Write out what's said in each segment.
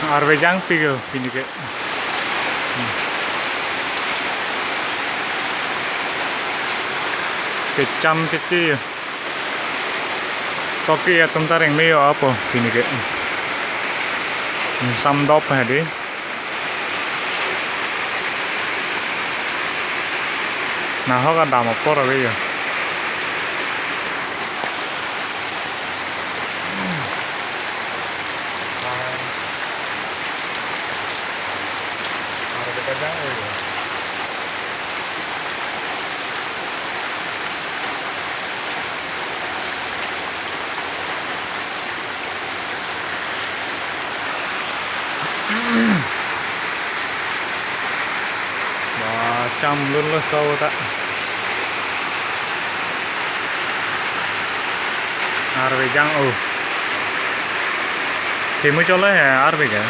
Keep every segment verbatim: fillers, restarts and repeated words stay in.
Arve jangpik yo pini ke. Kecham keti yo. Toki atum ta rengme yo apo pini ke. Sam dop hadi. Nahok adam apor ave yo. Ba, cham lun lo so ta. Arve jang o. Themu cholo he arve ke.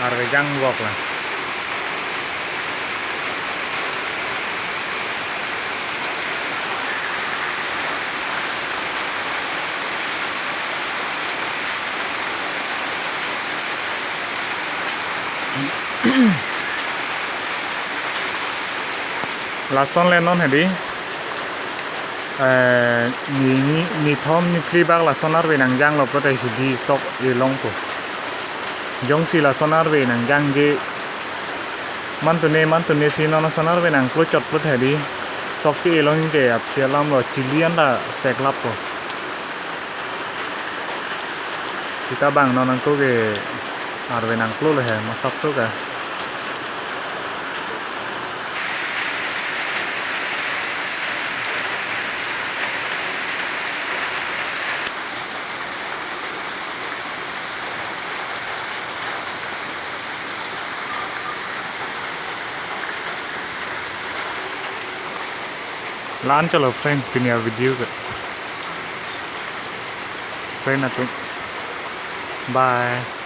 Arve jang vok la. Lason le non hadi. Eh, ni, ni, nithom niphli bak lason arve nangjang lo pulote hidi sok elong po. Jongsi lason arve nangjangje mantune, mantune si non lason arve nangklo chot pulote hadi sok ke elong ke aphi alam lo chili anta seklap po. Sita bang non nangko ke arve nangklo lo he masap so ka. La-an cholo friend, pini a video ke. Friend atum. Bye.